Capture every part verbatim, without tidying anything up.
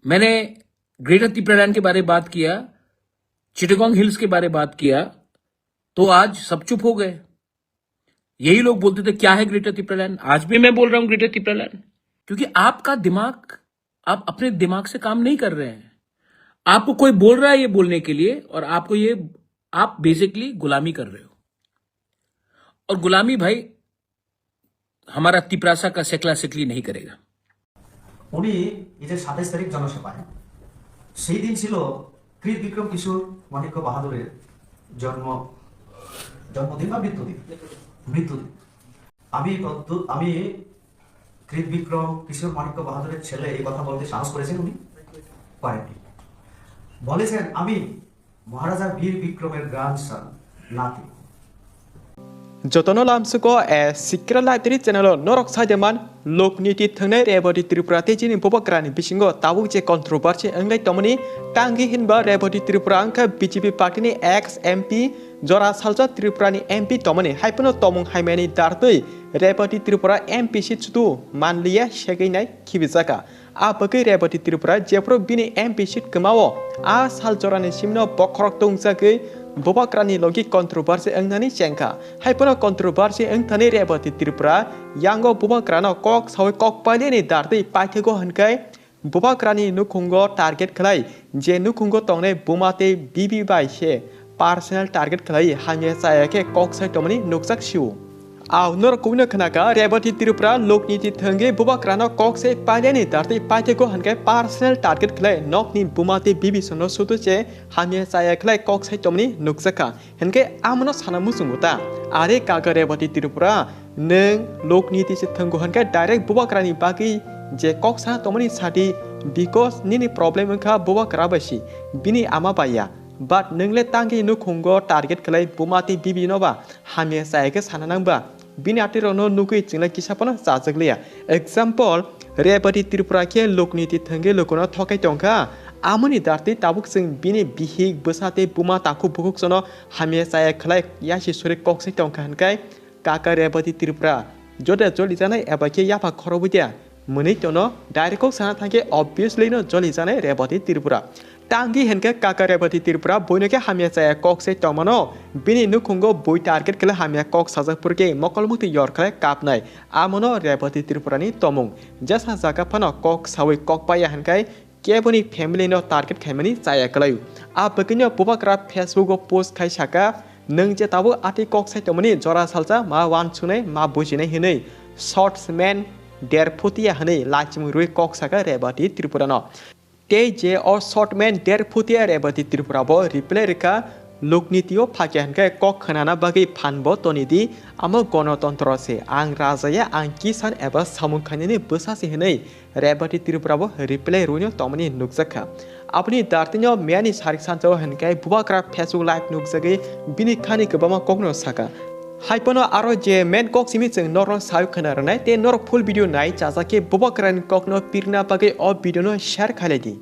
मैंने ग्रेटर तिपरालैंड के बारे में बात किया, चिटगांग हिल्स के बारे में बात किया, तो आज सब चुप हो गए। यही लोग बोलते थे, "क्या है ग्रेटर तिपरालैंड?" आज भी मैं बोल रहा हूं ग्रेटर तिपरालैंड, क्योंकि आपका दिमाग, आप अपने दिमाग से काम नहीं कर रहे हैं। आपको कोई बोल रहा है ये बोलने के लिए, और आपको ये, आप बेसिकली गुलामी कर रहे हो। और गुलामी, भाई, हमारा तिपरासा का सेकला सेकली नहीं करेगा। উনি এই যে সাতাইশ তারিখ জনসভায়, সেই দিন ছিল কৃত বিক্রম কিশোর মাণিক্য বাহাদুরের জন্ম, জন্মদিন বা মৃত্যুদিন, মৃত্যুদিন। আমি প্রদ্যু- আমি কৃত বিক্রম কিশোর মাণিক্য বাহাদুরের ছেলে, এই কথা বলতে সাহস করেছেন উনি? করেননি। বলেছেন, "আমি মহারাজা বীর বিক্রমের গ্র্যান্ডসন, নাতি।" Jotono lamsuko a Sikra Library channel o norok saideman Lokniti thwngnai Rebati Tripura tei chini bubagrani bisingo tabuk je controversy wnglai tongmani tangwi hinba Rebati Tripura wngkha B J P party ni ex M P, jora salsa Tripura ni M P tongmani haiphano tomung haimani dartwi Rebati Tripura M P seat sudu manliya segwi nai khibijaka. A bagwi Rebati Tripura jephru bini M P seat kwmao a sal jorani simino bokhorok tungsagwi bubagrani logi controversy wngnani chengkha. Haiphano controversy wngthani Rebati Tripura yango bubagrano kok sawi kok pailini dartwi paithago hwnkhe bubagrani nukhungo target khlai je nukhungo tongnai buma tei bibi bai se personal target khlai hamya chaya khe kok sai tongmani nukjak sio. Au norok kubui no khnaka, Rebati Tripura Lokniti thwngwi bubagrano kok sai pailani dartwi paithago hwnkhe personal target khlai nokni buma tei bibi sono sudu se hamya chaya khlai kok sai tongmani nukjakha. Hwnkhe amono sana muchungo ta? Are kaka Rebati Tripura, nwng Lokniti se thwngwi hwnkhe direct bubagrani bagwi je kok sana tongmani sadi, because nini problem wngkha bubagra bai si, bini ama bai ya. But nwng le tangwi nukhungo target khlai buma tei bibi no ba hamya chaya khe sana nang ba? Bini atirokno nugwi chwngla kisa phano chajak liya. Example, Rebati Tripura khe Lokniti thwngwi lukuno thokai tongkha. Amoni dartwi tabuk chwng bini bihik, bwsa tei buma takhuk bukhuk sono hamya chaya khlai yasi suri kok sai tongkha hwnkhe kaka Rebati Tripura joda jolijanai eba khe yapha khorobwi dia? Mwnwi tono direct kok sana thangkhe obviously no jolijanai Rebati Tripura. Tangwi hwnkhe kaka Rebati Tripura buino khe hamya chaya kok sai tongmano, bini nukhungo bui target khlai hamya kok sajak phurkhe mokol mukti yor khlai kapnai. Amono Rebati Tripura ni tomung. Jesa jaga phano kok sawi kok paiya hwnkhe keboni family no target khaimani chaya kwlaio. A bagwino bubagra Facebook o post khai saka, nwng je tabuk atwi kok sai tongmani jora salsa ma uansuknai ma bujinai hinwi shorts man der phutia hinwi lachimung rwi kok saka Rebati Tripura no. Tei je o short man der phutia Rebati Tripura bo reply rwkha, Lokniti o phakya hwnkhe kok khwnana bagwi phan bo toni di, amo gonotontro se, ang raja ya, ang kisan eba samung khainani bwsa se hinwi Rebati Tripura bo reply rwino tongmani nukjakha. Aboni dartino miyani sarik sanjao hwnkhe bubagra Facebook live nukjagwi bini khani kwbangma kokno saka. Haiphano aro je main kok simi chwng norokno sawi khwna rwnai tei norok full video nai chajak khe bubagrani kokno pirna bagwi o video no share khailai di.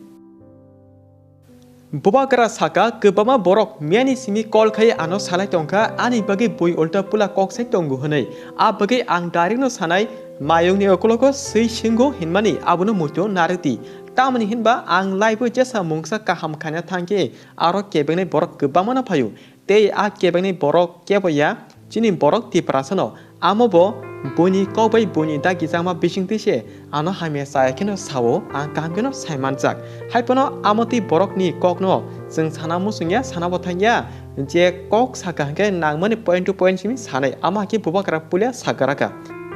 Bubagra saka, kwbangma borok miyani simi call khai ano salai tongkha, ani bagwi bui ulta pula kok sai tongo hwnwi. A bagwi ang direct no sanai, mayungni ukologo swi singo hinmani abono muitu narwkdi. Tamoni hinba ang live o jesa mungsa kaham khaina thangkhe aro kebengnai borok kwbangma no phaio. Tei a kebengnai borok kebo ya, chini borok Tiprasano. Amo bo buini kok bai buini dagijakma bisingtwi se ano hamya chaya kheno sao, ang kaham kheno saimanjak. Haiphano amo twi borokni kokno chwng sana muchungya, sana bo thangya, je kok saka hwnkhe nangmani point to point simi sanai, amo hakhe bubagra pulia sagaraka.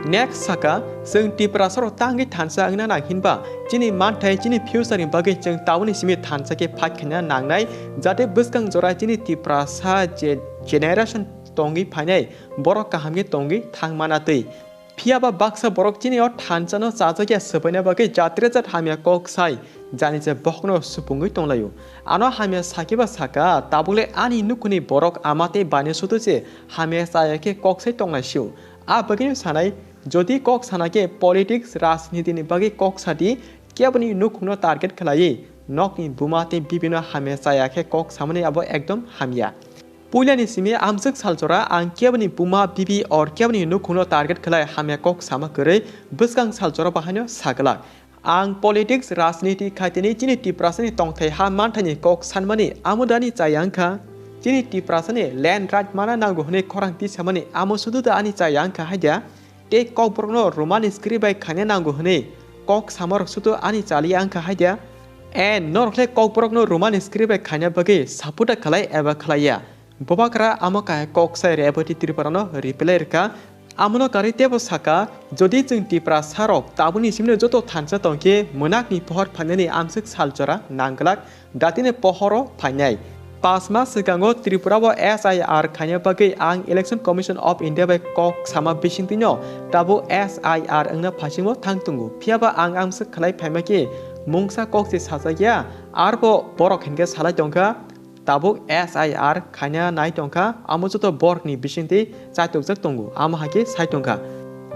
Next saka, chwng Tiprasarok tangwi thansa wngna nang hinba, chini manthai, chini future ni bagwi chwng tabukni simi thansa khe fight khaina nangnai, jate bwskang jora chini Tiprasa je generation tongwi phainai, borok kaham khe tongwi thang mana twi. Phiya ba baksa borok chini o thansa no chajak ya swbaina bagwi jatre jat hamya kok sai, jani je bokhokno supungwi tonglaio. Ano hamya sakhe ba saka, tabukle ani nukhuni borok ama tei bani sutu se hamya chaya khe kok sai tongnai sio. A bagwino sanai, jodi kok sana khe politics, rajniti ni bagwi kok sadi, keboni nukhungno target khlaiwi nokni buma tei bibino hamya chaya khe kok samani abo ekdom hamya. Puilani simi amswk salchora ang keboni buma bibi or keboni nukhungno target khlai hamya kok sama kwrwi bwskang salchora bahaino saglak. Ang politics, rajniti khaitini chini Tiprasani tongthai ha manthaini kok sanmani amo dani chaya wngkha. Chini Tiprasani land right mana nango hwnwi khorang tisamani amo sudu da ani chaya wngkha haida. Tei kokborokno Roman script bai khaina nango hwnwi kok samarok sudu ani chaliya wngkha haida. E norokle kokborokno Roman script bai khaina bagwi saputa khlai eba khlaiya? Bobakra amo kahai kok sai Rebati Tripura no reply rwkha. Amono karwi tebo saka, jodi chwng Tiprasa rok tabukni simino joto thansa tongkhe mwnakni pohor phainani amswk salchora nangglak datini pohoro phainai. Pas mas swkango Tripura o S I R khaina bagwi ang Election Commission of India bai kok sama bisingtwino tabuk S I R wngna phaisingbo thang tongo. Phiyaba ang amswk khlai phaima khe mungsa kok se sajak ya, arbo borok hinkhe salai tongkha. Tabuk S I R khaina nai tongkha, amo joto borokni bisingtwi chaitokjak tongo, amo hai khe sai tongkha.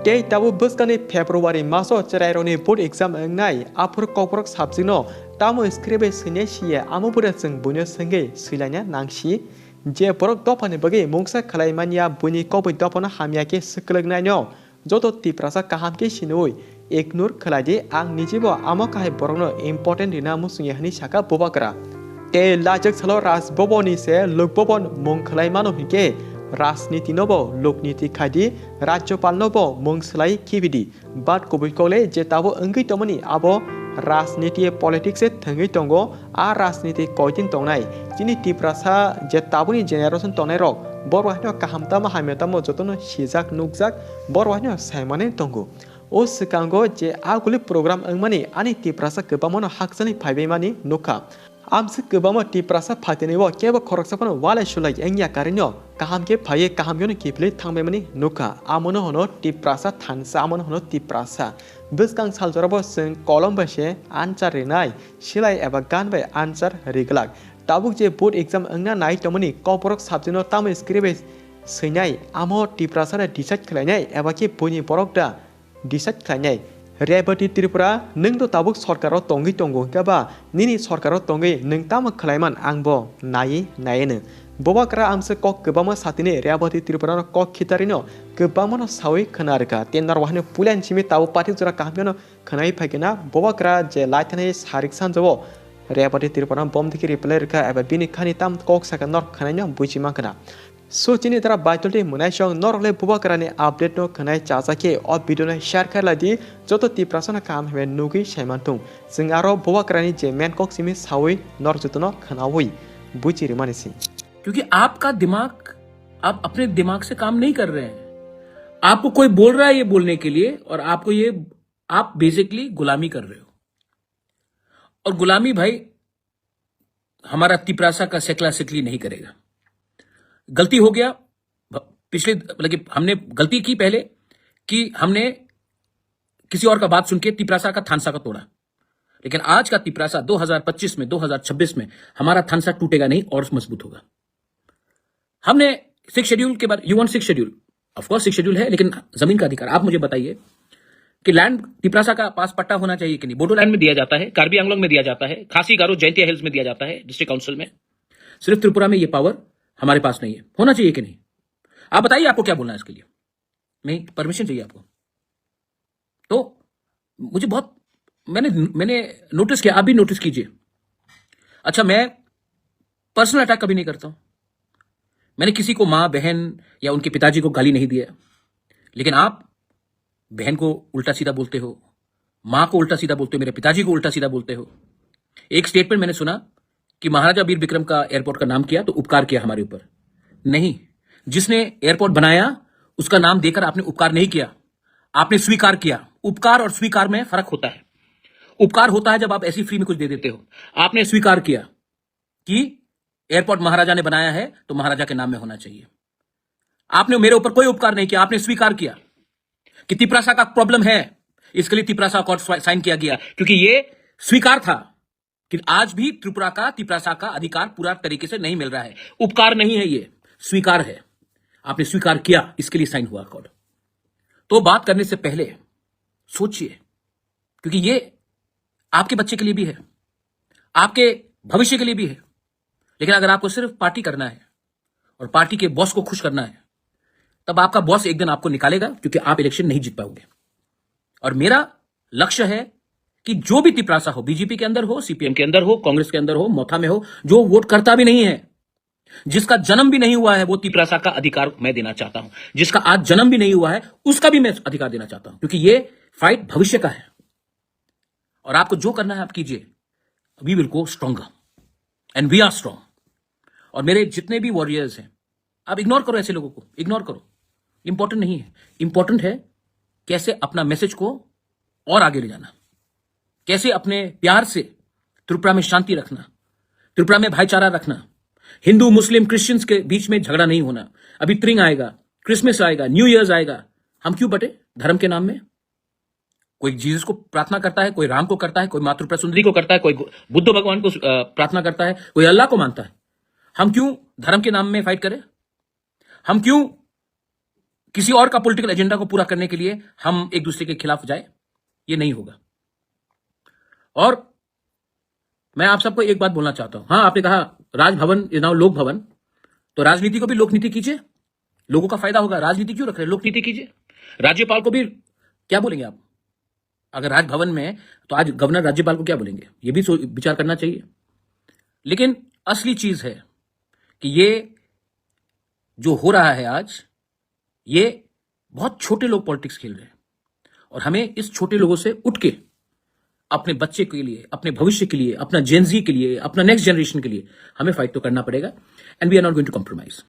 Tei tabuk bwskangni February maso chwrairokni board exam wngnai, aphuru kokborok subject no tamo script bai swinai siya, amo bwrwi chwng buino swngwi swilaina nangsi. Je borok dophani bagwi mungsa khlai manya, buini kokbai dophano hamya khe swkwlwk naino. Joto Tiprasa kaham khe sinwi ignore khlai di, ang nijibo amo kahai borokno important rina muchungya hwnwi saka Bubagra. Tei lajak salo Raj Bhavan ni se Lok Bhavan mung khlai mano hinkhe rajniti nobo lokniti khai di, Rajyapal nobo mung swlai khibi di. But kubui kokle je tabuk wngwi tongmani abo rajniti politics se thwngwi tongo. A rajniti koitin tongnai chini Tiprasa je tabukni generation tongnai rok, borok haino kaham tamo hamya tamo jotono sijak nukjak, borok haino saimani tongo. O swkango je aguli program wngmani ani Tiprasa kwbangmano hakchani phaibaimani nukha. Amswk kwbangma Tiprasa phatinwi o kebo khoroksa phano walai sulai wngya karino kaham khe phaiwi kaham kheno kiphilwi thangbaimani nukha. Amono hwno Tiprasa thansa, amono hwno Tiprasa. Bwskang salchorabo chwng kolom bai se answer rinai, silai eba gan bai answer riglak. Tabuk je board exam wngna nai tongmani kokborok subject no tamo script bai swinai, amo Tiprasa no decide khlainai eba khe buini borok da decide khlainai? Rebati Tripura, nwng to tabuk sorkaro tongwi tongo hinkhe ba nini sorkaro tongwi nwng tamo khlaiman ang bo naiwi naiwi no. Bobakra amse kok kwbangma satini Rebati Tripura no kok khitarino kwbangma no sawi khna rwkha. Tei norok haino puila ni simi tabuk pathik jora kaham kheno khwnai phaikhe na Bobakra je laithani sarik sanjao Rebati Tripura bom dikhe reply rwkha eba bini khani tam kok saka norok khwnaino buji mankha na. So chini dara baitolti mwnaisong norok le Bobakra ni update no khwnai chajakhe o video no share khailai di, joto Tiprasa no kaham hamya nugwi saimanthung. Chwng aro Bobakra ni je main kok simi sawi norok jotono khwnawi buji rimani si. क्योंकि आपका दिमाग, आप अपने दिमाग से काम नहीं कर रहे हैं। आपको कोई बोल रहा है ये बोलने के लिए, और आपको ये, आप बेसिकली गुलामी कर रहे हो। और गुलामी भाई हमारा तिपरासा का सेकला सेकली नहीं करेगा। गलती हो गया, भ-, पिछले, मतलब कि हमने गलती की पहले कि हमने किसी और का बात सुन के तिपरासा का थानसा का तोड़ा। लेकिन आज का तिपरासा दो हज़ार पच्चीस में, दो हज़ार छब्बीस में हमारा थानसा टूटेगा नहीं और मजबूत होगा। हमने सिक्स शेड्यूल के बारे, you want six schedule, of course six schedule है, लेकिन जमीन का अधिकार, आप मुझे बताइए कि लैंड तिपरासा का पास पट्टा होना चाहिए कि नहीं? बोडोलैंड में दिया जाता है, कार्बी आंगलोंग में दिया जाता है, खासी गारो जैंतिया हिल्स में दिया जाता है, डिस्ट्रिक्ट काउंसिल में। सिर्फ त्रिपुरा में ये पावर हमारे पास नहीं है, होना चाहिए कि नहीं? आप बताइए, आपको क्या बोलना है इसके लिए? नहीं, परमिशन चाहिए आपको। तो मुझे बहुत, मैंने मैंने नोटिस किया, आप भी नोटिस कीजिए। अच्छा, मैं पर्सनल अटैक कभी नहीं करता हूं। मैंने किसी को माँ, बहन या उनके पिताजी को गाली नहीं दिया, लेकिन आप बहन को उल्टा सीधा बोलते हो, माँ को उल्टा सीधा बोलते हो, मेरे पिताजी को उल्टा सीधा बोलते हो। एक स्टेटमेंट मैंने सुना कि महाराजा वीर विक्रम का एयरपोर्ट का नाम किया तो उपकार किया हमारे ऊपर। नहीं, जिसने एयरपोर्ट बनाया उसका नाम देकर आपने उपकार नहीं किया, आपने स्वीकार किया। उपकार और स्वीकार में फर्क होता है। उपकार होता है जब आप ऐसी फ्री में कुछ दे देते हो। आपने स्वीकार किया कि एयरपोर्ट महाराजा ने बनाया है तो महाराजा के नाम में होना चाहिए। आपने मेरे ऊपर कोई उपकार नहीं किया, आपने स्वीकार किया कि तिपरासा का प्रॉब्लम है, इसके लिए तिपरासा अकॉर्ड साइन किया गया, क्योंकि ये स्वीकार था कि आज भी त्रिपुरा का, तिपरासा का अधिकार पूरा तरीके से नहीं मिल रहा है। उपकार नहीं है ये, स्वीकार है। आपने स्वीकार किया, इसके लिए साइन हुआ अकॉर्ड। तो बात करने से पहले सोचिए, क्योंकि ये आपके बच्चे के लिए भी है, आपके भविष्य के लिए भी है। लेकिन अगर आपको सिर्फ पार्टी करना है और पार्टी के बॉस को खुश करना है, तब आपका बॉस एक दिन आपको निकालेगा, क्योंकि आप इलेक्शन नहीं जीत पाओगे। और मेरा लक्ष्य है कि जो भी तिपरासा हो, बीजेपी के अंदर हो, सीपीएम के अंदर हो, कांग्रेस के अंदर हो, मोथा में हो, जो वोट करता भी नहीं है, जिसका जन्म भी नहीं हुआ है, वो तिपरासा का अधिकार मैं देना चाहता हूं। जिसका आज जन्म भी नहीं हुआ है, उसका भी मैं अधिकार देना चाहता हूं, क्योंकि ये फाइट भविष्य का है। और आपको जो करना है, आप कीजिए। We will go stronger and we are strong। और मेरे जितने भी वॉरियर्स हैं, आप इग्नोर करो ऐसे लोगों को, इग्नोर करो, इंपॉर्टेंट नहीं है। इंपॉर्टेंट है कैसे अपना मैसेज को और आगे ले जाना, कैसे अपने प्यार से त्रिपुरा में शांति रखना, त्रिपुरा में भाईचारा रखना, हिंदू, मुस्लिम, क्रिश्चियंस के बीच में झगड़ा नहीं होना। अभी त्रिंग आएगा, क्रिसमस आएगा, न्यू ईयर्स आएगा, हम क्यों बटे धर्म के नाम में? कोई जीसस को प्रार्थना करता है, कोई राम को करता है, कोई मातृ सुंदरी को करता है, कोई गु- बुद्ध भगवान को अ, प्रार्थना करता है, कोई अल्लाह को मानता है। हम क्यों धर्म के नाम में फाइट करें? हम क्यों किसी और का पॉलिटिकल एजेंडा को पूरा करने के लिए हम एक दूसरे के खिलाफ जाए? ये नहीं होगा। और मैं आप सबको एक बात बोलना चाहता हूं। हाँ, आपने कहा राजभवन इज नाउ लोक भवन, तो राजनीति को भी लोकनीति कीजिए, लोगों का फायदा होगा। राजनीति क्यों रख रहे हैं, लोकनीति कीजिए। राज्यपाल को भी क्या बोलेंगे आप? अगर राजभवन में, तो आज गवर्नर राज्यपाल को क्या बोलेंगे, ये भी सो- विचार करना चाहिए। लेकिन असली चीज है कि ये जो हो रहा है आज, ये बहुत छोटे लोग पॉलिटिक्स खेल रहे हैं, और हमें इस छोटे लोगों से उठ के अपने बच्चे के लिए, अपने भविष्य के लिए, अपना जेनजी के लिए, अपना नेक्स्ट जनरेशन के लिए हमें फाइट तो करना पड़ेगा। And we are not going to compromise।